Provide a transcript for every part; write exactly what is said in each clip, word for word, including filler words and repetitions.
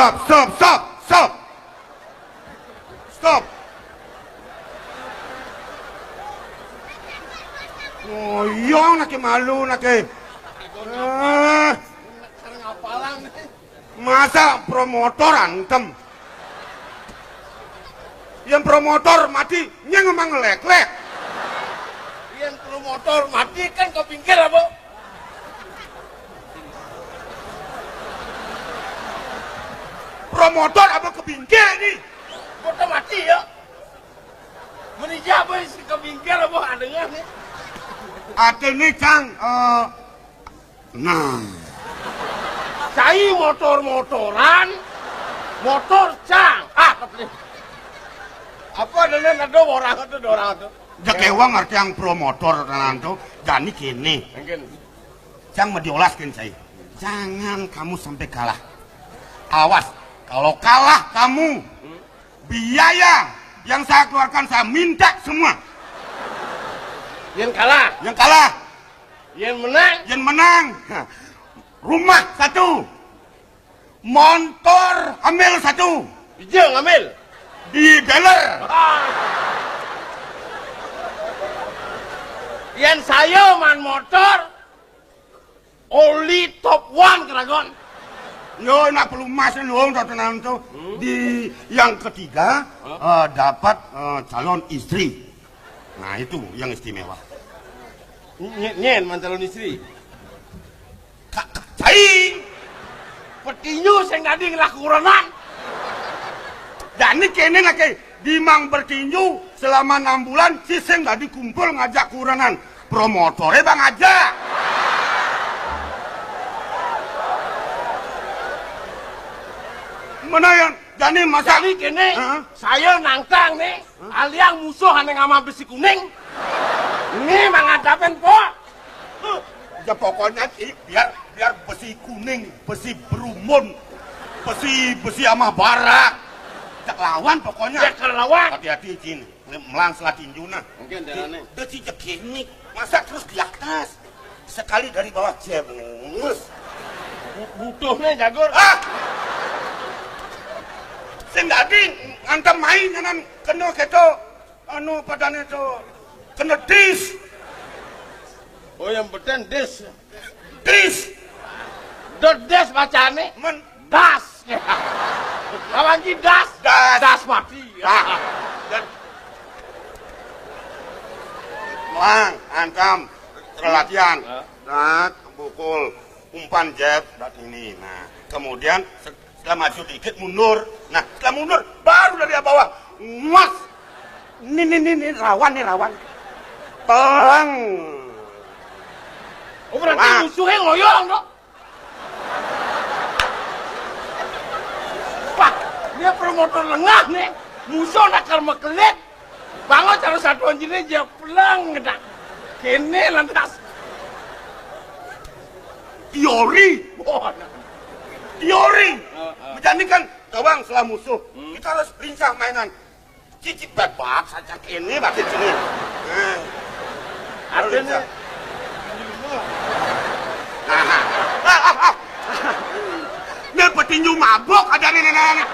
Stop, stop, stop, stop. Stop. Ngoyong nake malu nake. Eh, masa promotor antem? Yang promotor mati, nyeng emang lek-lek. Yang promotor mati kan ke pinggir apa? Promotor apa ke pinggir ini? Motor mati ya. Meni siapa yang ke pinggir apa adengan nih? Atene cang, eh, nah. Cai motor-motoran, motor cang. Ah, kepli. Apa adanya ada orang itu, ada orang itu. Jekewang ngerti yang promotor tenan tuh. Jani kene. Mungkin. Cang mau diolaskan saya. Jangan kamu sampai kalah. Awas, kalau kalah kamu, biaya yang saya keluarkan saya minta semua. Yang kalah. Yang kalah. Yang menang. Yang menang. Rumah satu. Montor ambil satu. Ija ngambil. Di dealer. Ah. Yang saya man motor, oli top one keragon. Yo, nak perlu emas dong, tuh tenang tuh. Hmm? Di yang ketiga, eh, dapat, eh, calon istri. Nah, itu yang istimewa. Nyen, nyen, man calon istri. Ka-, ka-, cai. Petinju sing dadi ngelah kurenan. Jani kene nake, di mang bertinju selama enam bulan, si sing dadi kumpul ngajak kurenan. Promotore bang aja. Mana yang jani masa? Jani kene, saya nangkang nih. Aliang musuh ane ngama besi kuning. Ini menghadapin po. Ya pokoknya, Ci, biar, biar besi kuning, besi berumun, besi, besi ama bara. Cek lawan pokoknya. Cek lawan. Hati-hati, Cin. Melang selah tinju nah. Mungkin darahnya. Udah cicek gini. Masa terus di atas? Sekali dari bawah, jebus. Bu-, butuhnya jagur. Ah! Sing dadi ngantem main nyanan kena keto, anu, padane to, kena dis. Oh, yang beten dis. Dis. Dot des bacane. Men. Das. Lawan ki das. Das. Das mati. Ah. Dan Mang, antam, latihan. Nah, pukul umpan jab, dan ini. Nah, kemudian se-, setelah maju dikit, mundur. Nah, setelah mundur, baru dari bawah. Mas. Ini, ini, ini, ini, rawan, nih, rawan. Pelang. Oh, berarti musuhnya ngoyong, dong? Wah, dia promotor lengah nih. Musuh nak kermekelit. Bangun cara satuan jenis dia pelang ngedak. Kene lantas. Teori. Wah, teori. Heeh. Jadi kan, gawang selah musuh. Hmm. Kita harus lincah mainan. Cici bebak saja kene, bak sini. Nah. Artinya, nah. Ah, ah, ah. Ini petinju mabok aja nih, nih, nih.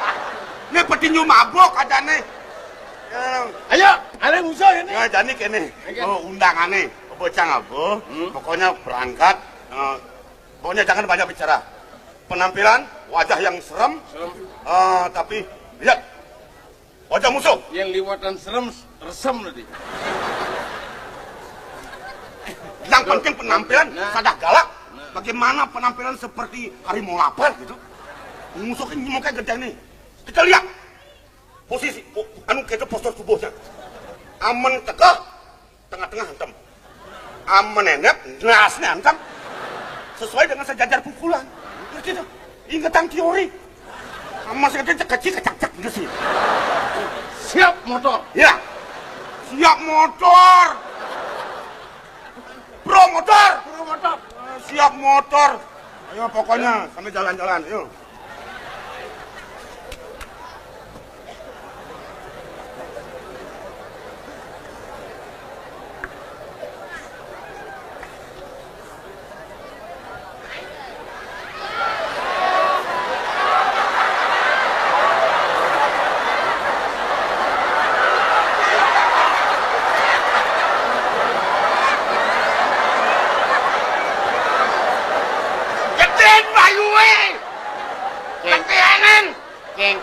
Ini petinju mabok aja nih. Ya. Ayo, ada yang usul ini. Ya, jadi kene. Oke. Oh, undangan nih. Bocah ngabo. Hmm. Pokoknya berangkat. Eh, pokoknya jangan banyak bicara. Penampilan, wajah yang serem. Serem. Eh, tapi lihat, wajah musuh. Yang liwatan serem, resem tadi. Yang penting penampilan, nah, sadah galak. Nah. Bagaimana penampilan seperti harimau lapar gitu? Musuhnya mukanya gede nih. Kita lihat posisi, po-, anu, kita postur tubuhnya. Amen tegak, tengah-tengah hantem. Amen endep, nasnya hantem. Sesuai dengan sejajar pukulan. Ngerti tuh? Ingetan teori. Sama saya kecil kecil kecak-cak gitu sih. Siap motor. Ya. Siap motor. Pro motor. Pro motor. Siap motor. Ayo pokoknya sambil jalan-jalan, yuk.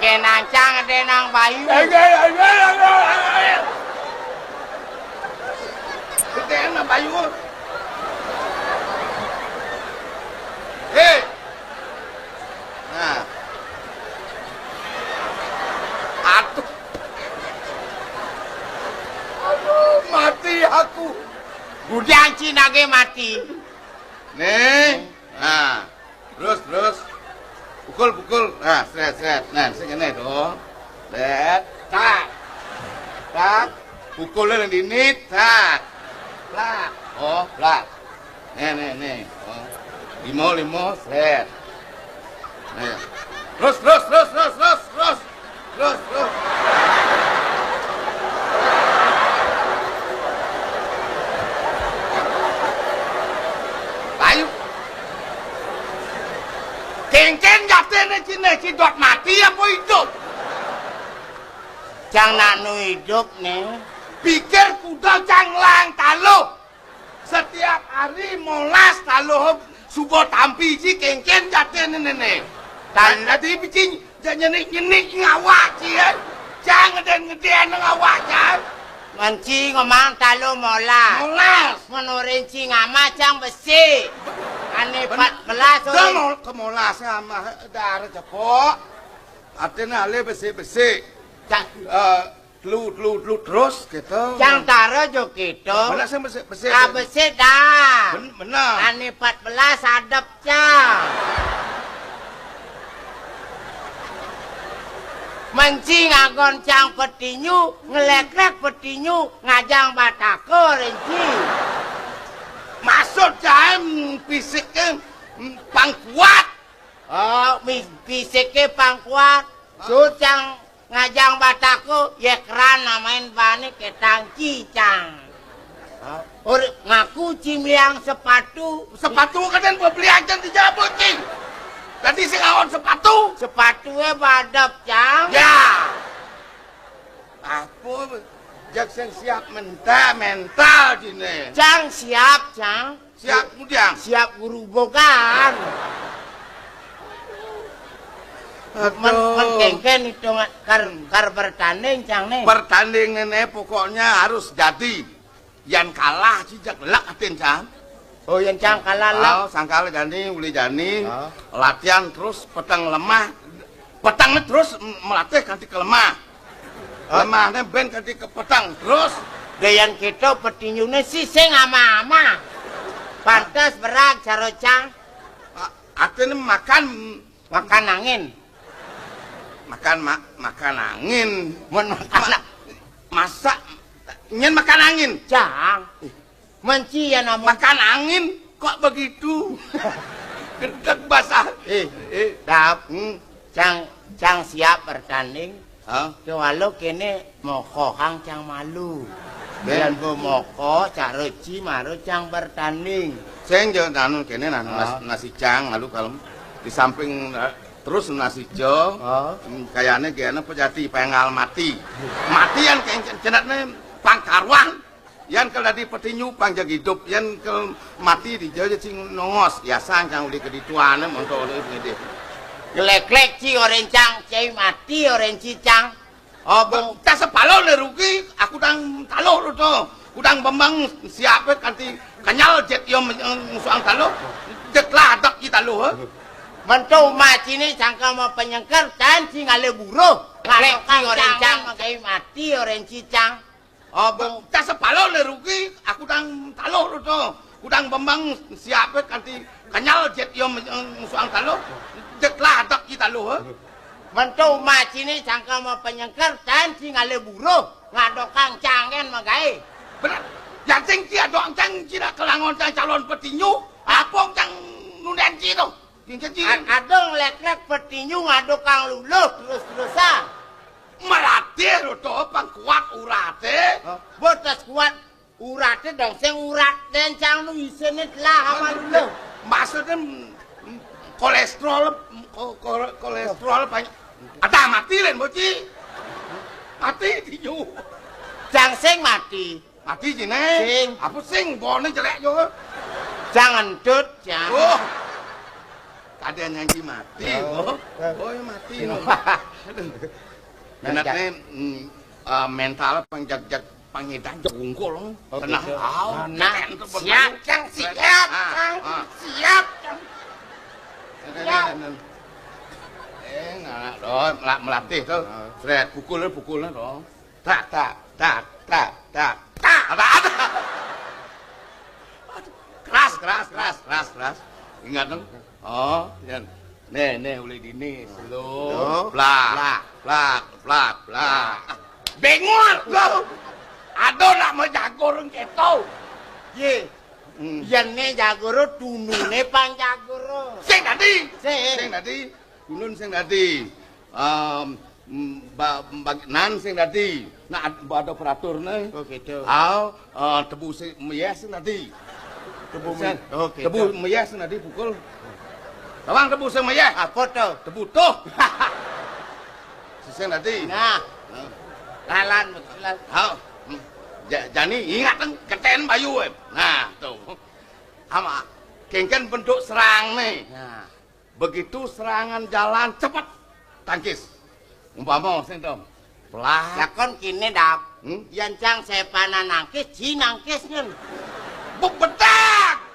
Kenang cang, ada nang bayu. Ayo, ayo, ayo, ayo, ayo. Ada nang bayu. Hei. Nah. Aduh. Aduh, mati aku. Gudang Cina ge mati. Nih. Nah. Terus, terus. Pukul, pukul. Nah, sret, sret. Nah, sing kene dong. Sret. Tak. Tak. Pukulnya yang dinit. Tak. Plak. Oh, plak. Nih, nih, nih. Oh. Limo, limo, sret. Nih. Terus, terus, terus, terus, terus, terus. Terus, terus. Ayo. Kengken jatene cine cidot mati apa hidup? Cang nak nu hidup nih. Pikir kuda cang lang taluh. Setiap hari molas taluh subuh tampi ci kengken jatene nene. Tan- Tadi bicing nyenik-nyenik ngawak ci, eh. Cang ngeden-ngeden ngawak cang. Manci ngomong taluh molas. Molas. Menorin ci ngamah cang besi. Ane Ben- empat belas Dah orang. Mau ke molas ngamah darah cepok. Artinya ale besi-besi. Cang. Eh, telu, telu, telu terus gitu. Cang tara jo gitu. Mana sih besi, besi? Ah, besi dah. Ben-, benar. Ane empat belas adep cang. Menci ngagon cang petinju, ngelekrek petinju, ngajang batako renci. Maksud cang fisiknya, mm, pang kuat. Oh, mi-, fisiknya pang kuat. Hah? Sut cang ngajang batako, ye keran namain bane ketang ci cang. Hah? Or, ngaku ci miang sepatu. Sepatu kan beli aja di Jaboting. Tadi sing aon sepatu. Sepatu e badep cang. Ya. Apa? Jak sing siap mental, mental dine. Cang siap, cang. Siap mudiang. Siap guru bogan. Aduh. Men, men kengken itu nggak kar, kar bertanding cang nih. Pertandingan ini pokoknya harus jadi. Yan kalah ci jak lek atin cang. Oh, yan cang kalah lek. Oh, sangkal jani, uli jani. Oh. Latihan terus petang lemah. Petang terus melatih kanti ke lemah. Hah? Lemahnya ben kanti ke petang terus. Gayan kita petinjune si sing ama-ama. Pantas berag caro cang. A-, artinya makan. Makan angin. Makan ma-, makan angin. Mun makan Ma-, a- masak nyen makan angin. Cang. Menci ya namun. Makan angin kok begitu. Gedeg basah. Eh, eh, dap. Hmm. Cang, cang siap bertanding. Hah? Kewalo kene mokohang cang malu. Ben. Biar bo moko, cak reci, maro cang bertanding. Sing jo anu kene nah, nas-, nasi cang malu kalau di samping, eh, terus nasi jo. Oh. Hmm, kayaknya gana pejati pengal mati. Mati yang cenatnya pangkarwan. Yan kel dadi petinju pang jeg idup, yan kel mati di jero sing nongos, biasa cang uli kedituane monto uli ngidih. Gelek-lek ci oren cang, cai mati oren ci cang. Oh, bung. Tas sepalo le rugi, aku dang taluh lu to. Kudang bembang siap kanti kenyal jet yo musuang taluh. Jet lah adak ci taluh, eh. Mentu ma cini sangka mau penyengker, tan ci ngale buruh. Gelek ci oren cang, cai mati oren ci cang. Oh, bung, tas sepalo le rugi, aku dang taluh lu to. Kudang bembang siap kanti kenyal jet yo musuang taluh. Jet lah adak ci taluh, eh. Mentu ma cini sangka mau penyengker, tan ci ngale buruh, ngadokang cangen magae. Bener. Yating ci adok cang ci nak kelangon cang calon petinju, apa cang nunden ci to? Cincin, cincin. A-, adong lek-lek petinju ngadokang luluh terus-terusan. Melatih lu to pang kuat urate. Hah? Botas kuat urate dong, sing urat den cang nu isine telah ama luluh. Maksudnya, mm, kolesterol, ko-, ko-, kolesterol banyak. Ada mati len boci. Mati tinju. Cang sing mati. Mati cine. Sing. Apa sing? Bone jelek jo. Cang entut, cang. Oh. Ada yang nyanyi mati. Oh. Oh, oh, ya mati. Aduh. Nah, enaknya, mm, eh, mental pangjak-jak pangedan jungkul. Oh, tenang. Gitu. Oh, nah, siap, Cang, siap, ah, Cang. Ah. Siap, Cang. Nah, nah, nah, nah. Eh, nah, oh, mela-, melatih tuh. Ah. Sret, pukul, pukul dong. Tak, tak, tak, tak, tak, tak. Ada, ada. Aduh, keras, keras, keras, keras, keras. Ingat dong. Oh, yan. Nih, nih, uli dini, slow. Slow. Blak, blak, blak, blak. Bengol, lo. Aduh, nak mau jago orang keto. Ye. Hmm. Yan ne jago ro, tunu ne pang jago ro. Sing tadi. Sing. Sing tadi. Kunun sing dadi, em, ba-, bag-, nan sing dadi. Nah, ad-, ada peratur ne. Oh, gitu. Au, eh, tebu sing meyeh sing dadi. Tebu me-, sing, oh, gitu. Tebu meyeh sing dadi pukul. Tawang tebu sing meyeh. Apa tuh? Tebu tuh. Sing dadi. Nah. Nah. Lalan, betulan. Au. Hmm. Ja-, jani ingat kan, keten bayu, em. Nah, tuh. Ama, kengken bentuk serang nih. Nah. Begitu serangan jalan, cepet tangkis. Umpama, sing dong. Pelah. Lakon kini, Dap. Hmm? Yan cang sepana nangkis, ji nangkis nyen. Bebedak.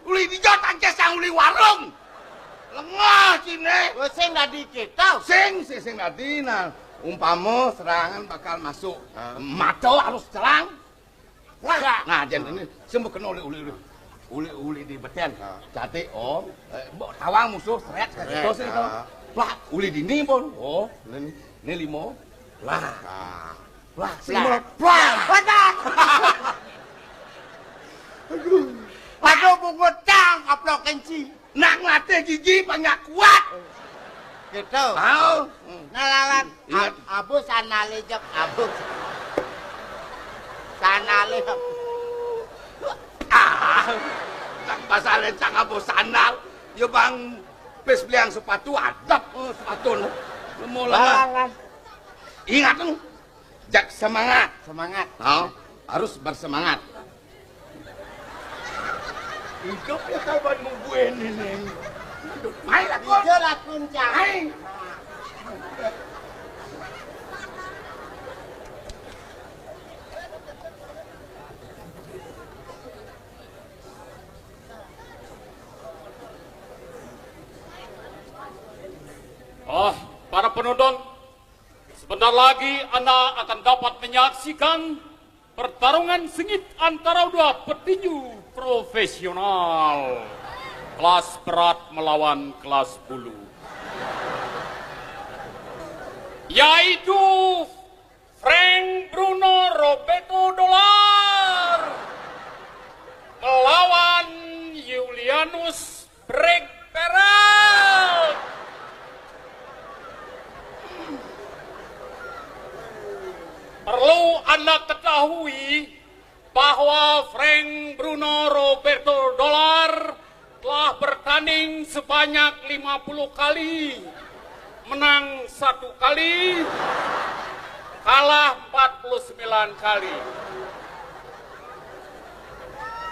Uli dija tangkis yang uli warung. Lengah cine. Oh, sing dadi kita. Sing, sing, sing dadi. Nah, umpama serangan bakal masuk. Ah. Mato harus serang. Wah. Nah, jan ini sembuh kena uli, uli, uli. Uli, uli di beten. Ha. Jadi, oh, eh, mbok tawang musuh, seret, seret, terus itu. Ha. Plak, uli dini pun. Oh, ini, ini limo. Lah. Ha. Lah, sing plak. Plak. Wadah. Aduh. Aduh, bungut cang, aplok kenci. Nak ngelatih gigi banyak kuat. Gitu. Tahu? Nah, lalan. Ingat. Ab-, abu sandale jep, abu. Sandale. Ah, tak pasal lencang abu sandal. Ya, Bang, pes beliang sepatu adep, oh, sepatu. Semua lah. Lalan. Ingat, tuh. Jak semangat. Semangat. Tahu? Harus bersemangat. Hidup ya kawan mungguin ini. Ayo, lakun. Iya, lakun, Cak. Ayo. Oh, para penonton, sebentar lagi Anda akan dapat menyaksikan pertarungan sengit antara dua petinju profesional kelas berat melawan kelas bulu, yaitu Frank Bruno Roberto Dolar melawan Julianus Brek Peral. Perlu Anda ketahui bahwa Frank Bruno Roberto Dolar telah bertanding sebanyak lima puluh kali, menang satu kali, kalah empat puluh sembilan kali.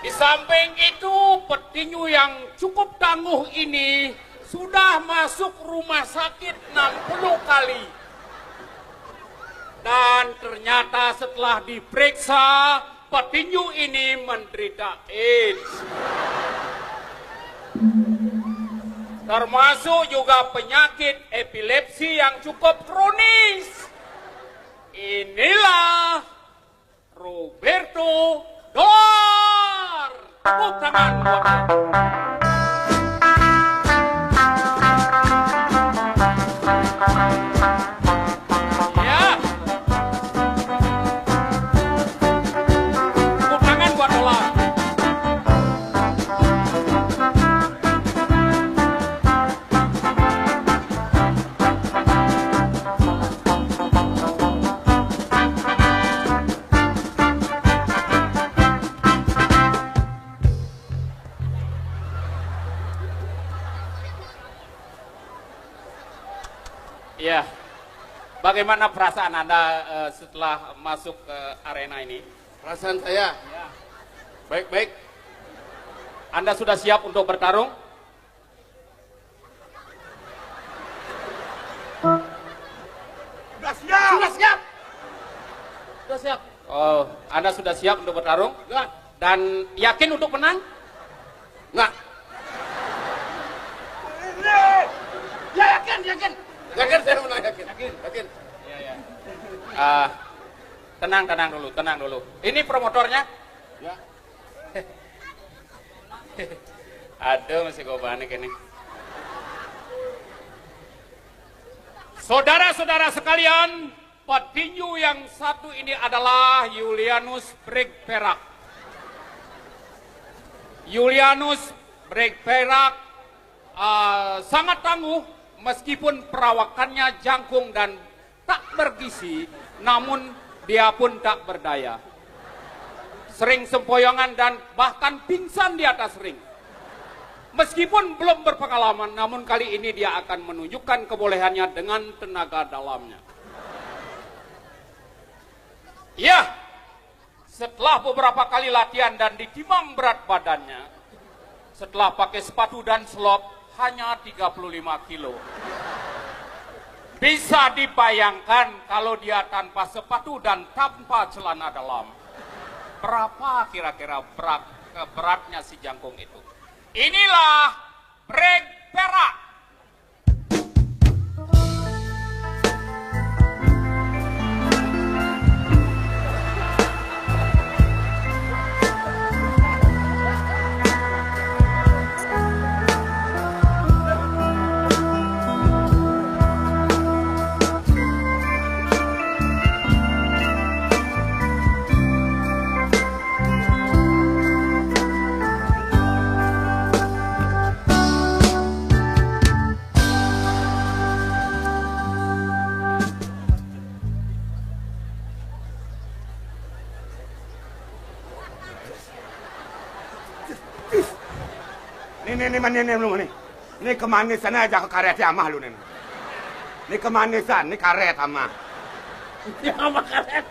Di samping itu, petinju yang cukup tangguh ini sudah masuk rumah sakit enam puluh kali. Dan ternyata setelah diperiksa, petinju ini menderita AIDS. Termasuk juga penyakit epilepsi yang cukup kronis. Inilah Roberto Dolar. Tepuk tangan buat dia. Ya. Tepuk tangan buat Dolar. Iya. Bagaimana perasaan Anda, eh, setelah masuk ke arena ini? Perasaan saya? Iya. Baik-baik. Anda sudah siap untuk bertarung? Sudah siap? Sudah siap. Oh, Anda sudah siap untuk bertarung? Sudah. Dan yakin untuk menang? Enggak. Ya, yakin, yakin. Yakin, saya menang, yakin. Yakin. Yakin. Iya, iya. Ah, tenang, tenang dulu, tenang dulu. Ini promotornya? Ya. Aduh, masih gue panik ini. Saudara-saudara sekalian, petinju yang satu ini adalah Julianus Breg Perak. Julianus Breg Perak, eh, sangat tangguh, meskipun perawakannya jangkung dan tak bergizi, namun dia pun tak berdaya. Sering sempoyongan dan bahkan pingsan di atas ring. Meskipun belum berpengalaman, namun kali ini dia akan menunjukkan kebolehannya dengan tenaga dalamnya. Ya, setelah beberapa kali latihan dan ditimang berat badannya, setelah pakai sepatu dan selop hanya tiga puluh lima kilo. Bisa dibayangkan kalau dia tanpa sepatu dan tanpa celana dalam. Berapa kira-kira berat, beratnya si jangkung itu? Inilah Breg Perak. Nih, nih, nih, nih, nih, nih, nih. Nih kemanisan aja ke karet ya amah lu nih. Nih kemanisan, nih karet amah. Ya amah karet.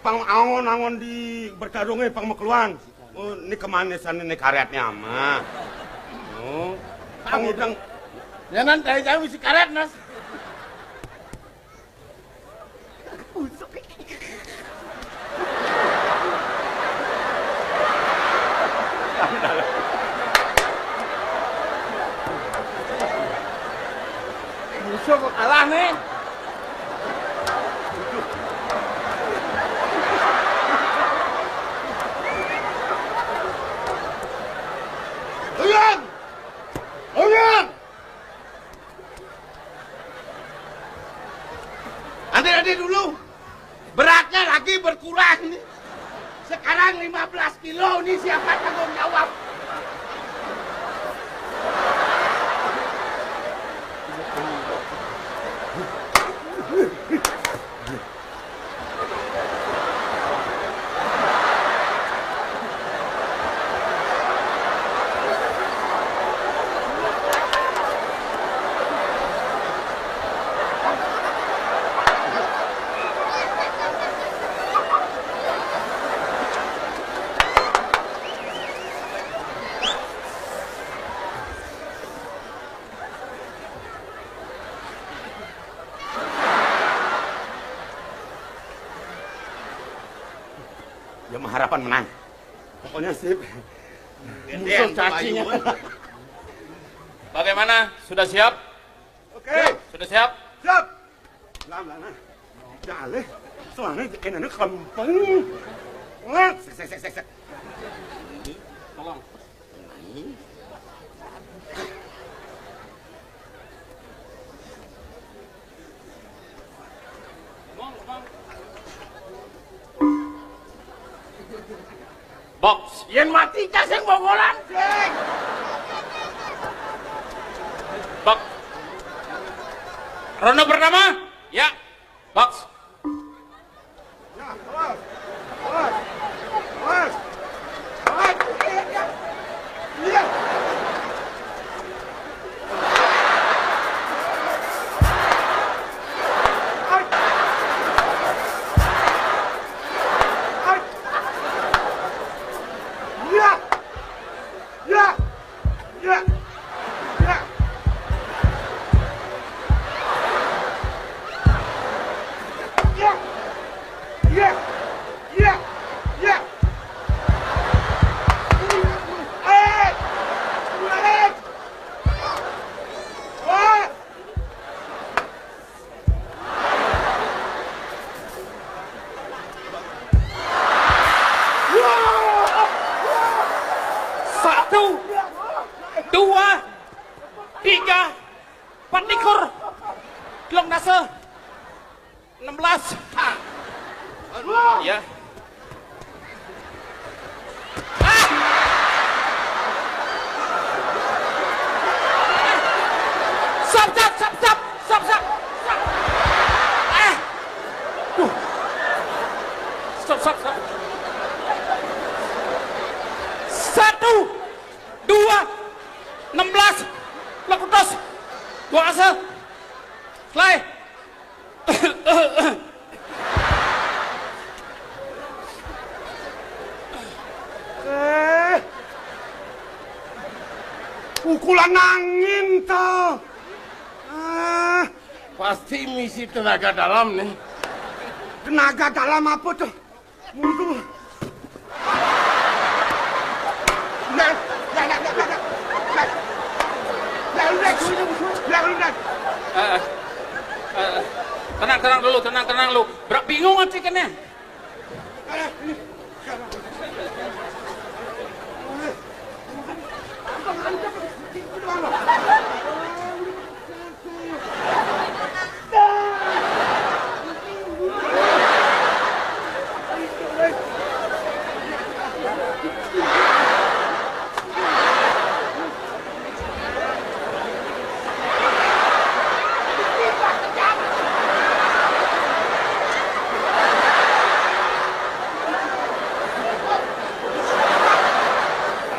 Pang angon-angon di bertarungnya pang mekeluan. Oh, ini kemanisan ini karetnya amah. Oh, pang udang. Ya nan tadi saya misi karet, Nas. Musuh kok kalah nih. Uyan! Uyan! Nanti, nanti dulu. Beratnya lagi berkurang nih. Sekarang lima belas kilo nih, siapa tanggung jawab? Ya, mah harapan menang. Pokoknya sip. Musuh cacinya. Bagaimana? Sudah siap? Oke. Sudah siap? Siap. Lam, lam, lam. Jaleh. Soalnya enaknya kempeng. Ngat. Sek, sek, sek, sek, sek. Tolong. Box. Yen mati, cas yang bogolan. Box. Ronde pertama? Ya. Box. Dua, tiga, empat likur, telung dasa, enam belas. Ya. Ah! Sap, sap, sap, sap, sap, sap, sap. Ah! Duh. Sap, sap, sap. Satu, dua, enam belas, lakutos, dua asa, selai. Eh, pukulan angin to. Ah, pasti misi tenaga dalam nih. Tenaga dalam apa to? Mundur. Nah, nah, nah, nah, nah, nah. Nah. Nah, udah, udah, udah, udah. Eh, eh, eh, tenang, tenang dulu, tenang, tenang dulu. Berak bingung aja kena.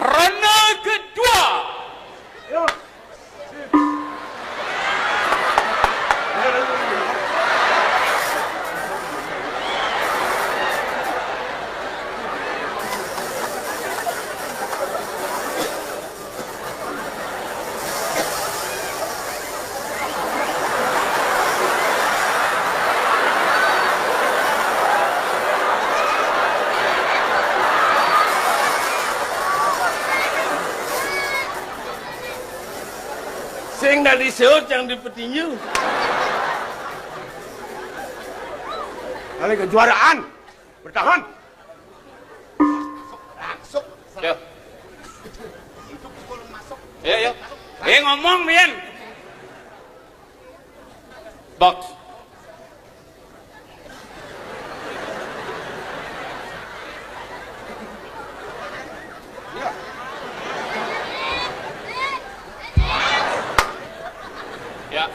Ronde kedua. Sing dadi seut yang dipetinju. Kali kejuaraan. Bertahan. Langsung. Ya. Itu pukul masuk. Ya, ya. Eh, ngomong, Bian. Box. Ya. Ya.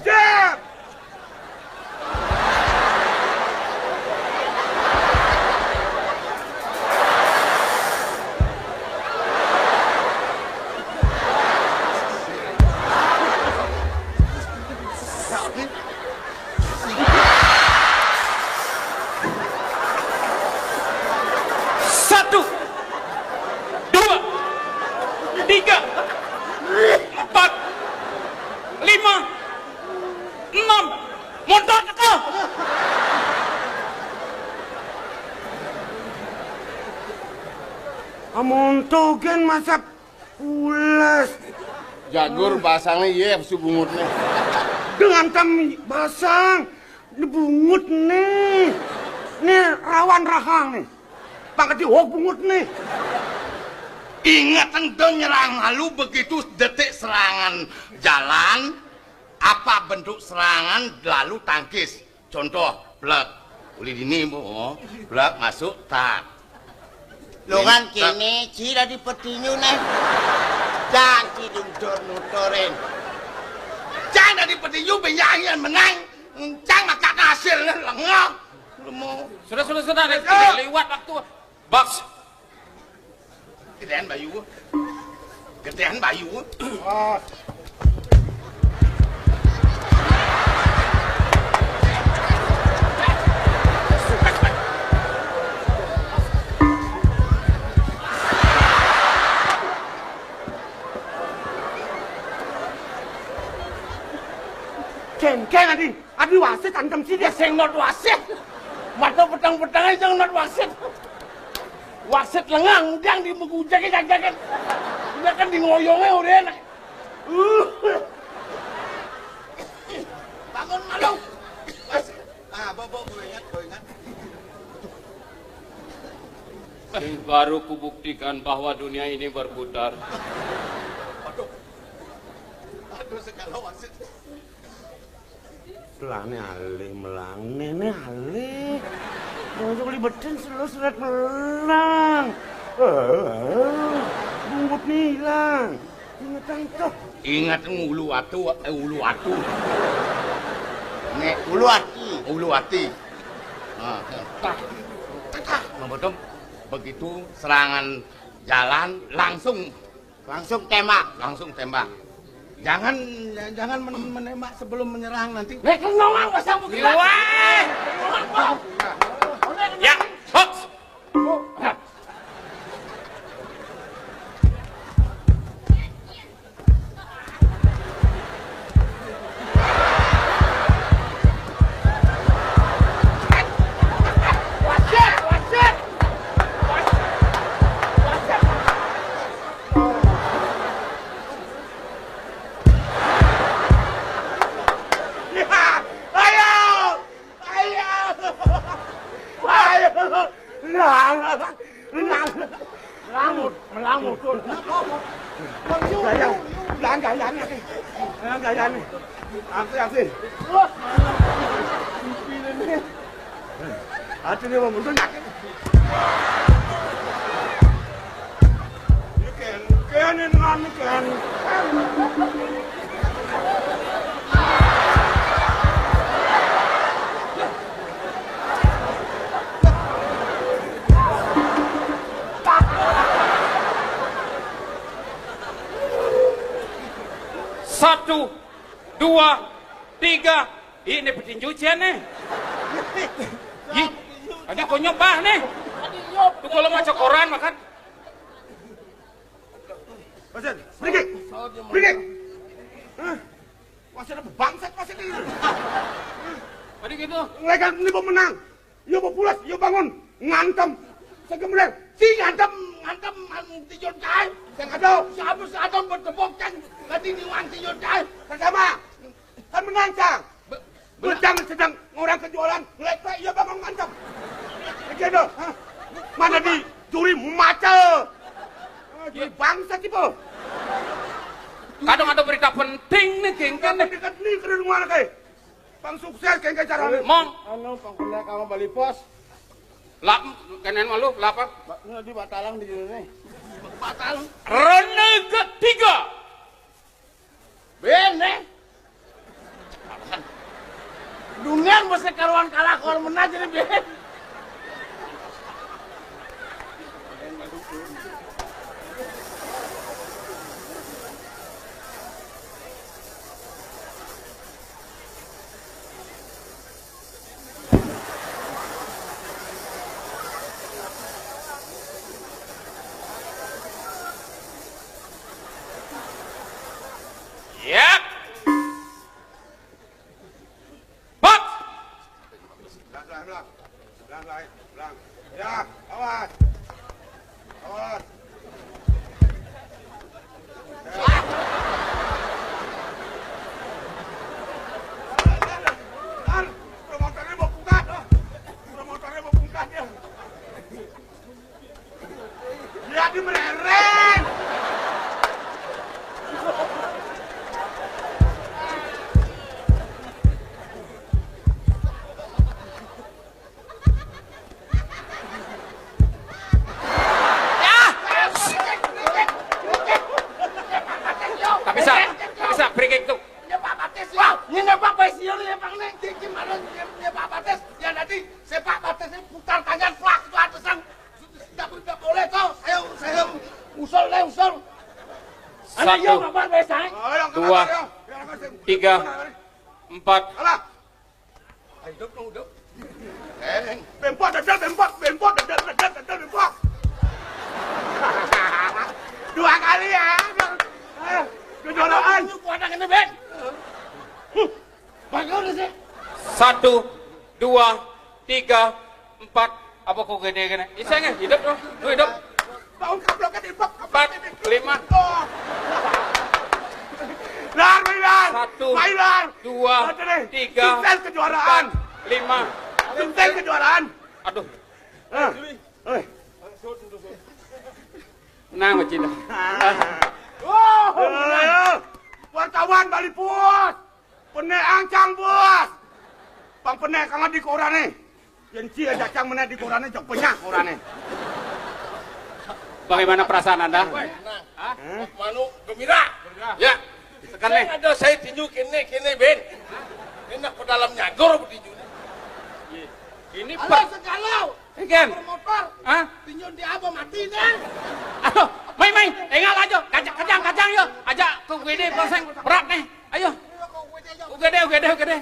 Siap. Satu, dua, tiga, empat, lima, enam. Mundur teka. Amun tuh gen masak pules. Jagur basangnya, iya, su bungutnya. Dengan tam basang, bungut nih. Nih rawan rahang nih. Pangkat diwok bungut nih. Ingat, ento nyerang malu begitu detik serangan jalan, apa bentuk serangan lalu tangkis. Contoh, blek. Uli dini, Bu. Blek masuk, tak. Lo kan kini, ci dadi petinju nih. Jangan ci dudor nutorin. Jangan dadi petinju, benjang yang menang. Cang makan hasilnya lengah. Lu mau. Sudah, sudah, sudah. Ayo. Liwat waktu. Box. Gedean bayu. Gedean bayu. Oh. Ken, Ken, adi, adi wasit antem sini. Ya, sing not wasit. Mata petang-petang aja not wasit. Wasit lengang, udang di megujake jagat. Udah kan di ngoyonge udah enak. Uh. Bangun malu. Wasit. Ah, bobo, gue ingat, gue ingat. Baru kubuktikan bahwa dunia ini berputar. Aduh, segala wasit. Lane alih melang, nene alih. Wong libetin selo seret melang. Eh, bungut nilang. Ingetang tuh. Ingat ngulu atu, eh, ulu atu. Nek ulu ati, ulu ati. Nah, tah, tah, tah, begitu serangan jalan langsung, langsung tembak, langsung tembak. Jangan, jangan men- menembak sebelum menyerang nanti. Nek ngomong pasang bukit. Wah. Ya, hoks. Ayo! Ayo! Ayo! Nah, nah, nah. Melang, melang musuh. Gaya, melang gaya nih, melang gaya nih. Aku yakin. Hati dia mau mundur yakin. Ini kan, kan ini kan, kan. Satu, dua, tiga. Ih, ini petinju cian nih. Ih, tadi konyol bah nih. Tuh kalau maca koran makan. Wasit, pergi. Pergi. Hah? Wasit ada bangsat, wasit ini. Tadi gitu. Mereka ini mau menang. Yo mau pulas, yo bangun. Ngantem. Segemler. Si ngantem, ngantem, ngantem tijun kai. Yang ada, si Abus ngantem bertepuk, cang. Ganti niwan tijun kai. Pertama. Kan menang, cang. Be- Bejang sedang orang kejualan, ngelepek, iya, Bang, mantap. Begitu, hah? Mana di juri maca? Ah, juri bangsa tipe. Kadang ada berita penting nih, kengken nih. Dekat nih, keren mana, kayak? Bang, sukses, kengken, cara nih. Mong. Anu, Bang, kena kamu bali pos. Lap, kenen malu, lapar. Ba- ini di Batalang di sini nih. Batalang. Ronde ketiga. Bene. Dunia mesti karuan kalah, karuan menang jadi bene. Yap. Pak. Belang, belang, belang. Belang, belang, belang. Ya, awas. Awas. Promotornya mau buka, loh. Promotornya mau buka, ya. Dia di merereng. Tak bisa, tak bisa, free kick tuh. Ini Pak Batis, ya. Ini Pak Batis, ya, ini Pak Neng. Ini gimana, ini Pak Batis? Ya, nanti sepak Batis ini putar tangan, plak, itu atas yang. Tidak, tidak boleh, toh. Ayo, saya usul, saya usul. Anak, iya, Satu, Bapak, biasa, eh? Dua, tiga, empat. Alah. Hidup dong, hidup. Eh, bempot, dadal, bempot, bempot, dadal, dadal, dadal, bempot. Dua kali ya. Eh, kejuaraan. Ini kuat yang ini, Ben. Huh. Bagus sih. Satu, dua, tiga, empat. Apa kok gini-gini? Iseng ya, hidup dong. Lu hidup. Bangun, kaplok, kan, hidup. Empat, lima. Oh. Lar, main, Lar. Satu, main, Lar. Dua, ada deh. Tiga, sukses kejuaraan. Empat, lima. Sukses kejuaraan. Aduh. Eh, eh. Menang, Bos Cina. Oh, menang. Wartawan bali puas. Penek ancang, Bos. Pang penek kang adi korané. Yén ci aja cang menek di korané, jok penyah korané. Bagaimana perasaan Anda? Hah? Manu gembira. Ya. Tekan, nih. Ada saya tinju kéné, kéné, Ben. Enak ke dalam nyagor tinju. Ini per- segala. Ken. Motor. Hah? Tinju di apa mati, nih? Aduh, mai, mai, tinggal aja. Kacang, kacang, kacang, yo. Aja ke U G D, Polsek. Berat, nih. Ayo. U G D, U G D, U G D.